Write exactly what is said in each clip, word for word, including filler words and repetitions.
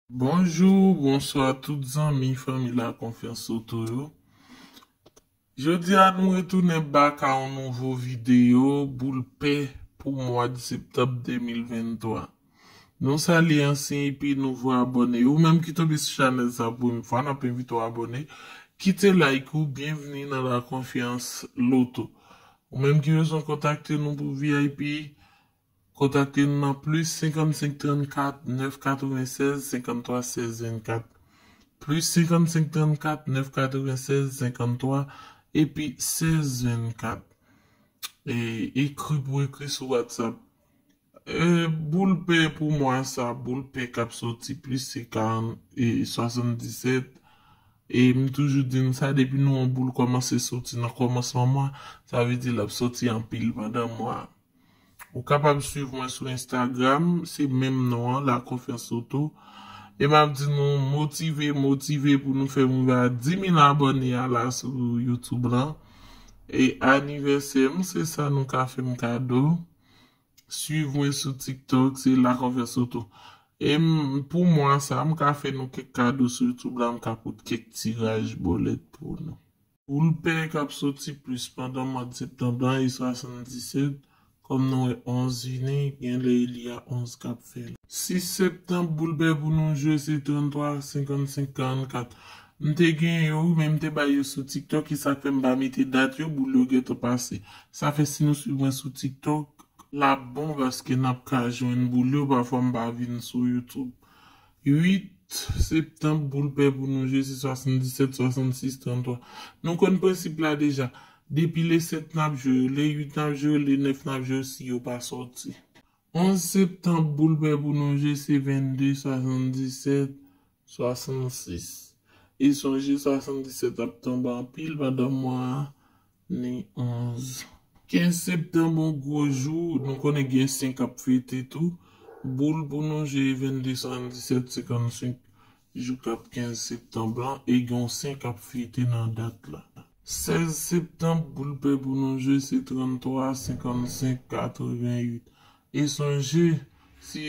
Bonjou, bonswa tout zanmi, fanmi La Confiance Auto yo. Jodi a nou retounen bak a yon nouvo videyo boul pè pou mwa de septanm de mil venntwa. Nou salye ansyen epi nouvo abòne. Ou menm ki tonbe sou chanèl sa premye fwa, n ap envite w abòne. Kite like ou, byenvini nan La Confiance Loto. Ou menm ki bezwen kontakte nou pou V I P, kontakte nou nan plis senkannsenk trannkat nèf katrevennsèz senkanntwa sèz vennkat. Plis senkannsenk trannkat nèf katrevennsèz senkanntwa epi sèz vennkat. E, ekri pou ekri sou WhatsApp. E, boul pè pou mwa sa, boul pè k ap soti plis se karant, e, swasanndisèt. E m toujou di n sa, depi nou yon boul kòmanse soti nan kòmansman mwa, sa vle di l ap soti anpil pandan mwa a. Ou kapab swiv mwen sou Instagram, se menm non an, La Confiance Auto. E m ap di nou motive, motive pou nou fè m rive a di mil abòne a la sou YouTube lan. E anivèsè m, se sa nou ka fè m kado. Swiv mwen sou TikTok, se La Confiance Auto. E m, pou mwa sa, m ka fè nou kèk kado sou YouTube la, m ka pote kèk tiraj bòlèt pou nou. Boul pè k ap soti plis pandan mwa de septanm lan e swasanndisèt, kòm nou wè onz vini, gen lè li a onz k ap fè l. Sis septanm, boul pè pou nou jwe se tranntwa, senkannsenk, karannkat. M te gen yo, men m te bay yo sou TikTok, e sa k fè m pa mete dat yo, boul yo gentan pase. Sa fè si nou swiv mwen sou TikTok, l ap bon paske n ap ka jwenn boul yo, pafwa m pa vin sou YouTube. Uit septanm, boul pè pou nou jwe se swasanndisèt, swasannsis, tranntwa. Nou konn prensip la deja. Depi le sèt n ap jwe yo, le uit n ap jwe yo, le nèf n ap jwe yo si yo pa sòti. Onz septanm, boul pè pou nou jwe se vennde, swasanndisèt, swasannsis. E sonje swasanndisèt ap tonbe anpil pandan mwa a, ni onz. Kenz septanm, yon gwo jou, nou konnen gen senk ap fete tou. Boul pou nou jwe vennde, swasanndisèt, senkannsenk, jou k ap kenz septanm lan, e gen yon senk ap fete nan dat la. Sèz septanm, boul pè pou nou jwe se tranntwa, senkannsenk, katrevenn uit. E sonje, si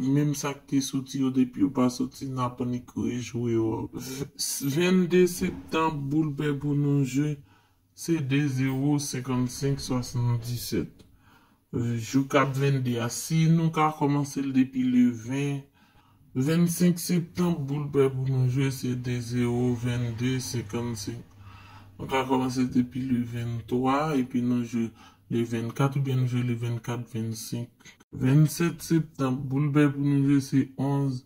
menm sa k te soti yo depi yo pa soti, n ap annik rejwe yo. V-, vennde septanm, boul pè pou nou jwe, se de zewo, senkannsenk, swasanndisèt. Jou k ap vennde a, si nou ka kòmanse l depi le ven, vennsenk septanm, boul pè pou nou jwe, se de zewo, vennde, senkannsenk. Nou ka kòmanse depi le venntwa, epi nou jwe le vennkat, oubyen nou jwe le vennkat, vennsenk. Vennsèt septanm, boul pè pou nou jwe, se onz,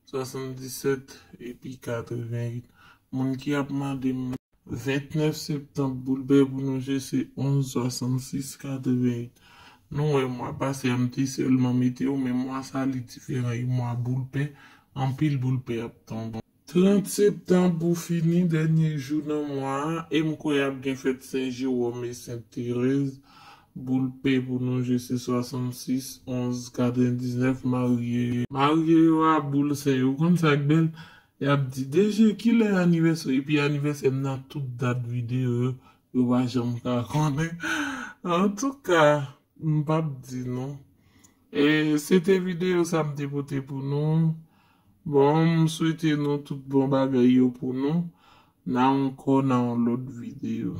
swasanndisèt, epi katrevenn uit. Moun ki ap mande m, vennèf septanm, boul pè pou nou jwe, se onz, swasann sis, katrevenn uit. Nou wè mwa pase a, m te sèlman mete yo, men mwa sa a, li diferan, e mwa boul pè, anpil boul pè ap tonbe. Trant septanm pou fini, dènye jou nan mwa a, e m kwè y ap gen fèt Sen Jewòm e Sent Terèz. Boul pè pou nou jwe se swasann sis, onz, katrevendiznèf, marye. Marye yo a boul sen yo, ou konn sa k bèl? Y ap di, "D J, kilè anivèsè w?" Epi anivèsè m nan tout dat videyo yo, yo pa janm ka konnen. Antouka, m p ap di nou. E se te videyo sa m te pote pou nou. Bon, m swete nou tout bon bagay yo pou nou. N a ankò nan yon lòt videyo.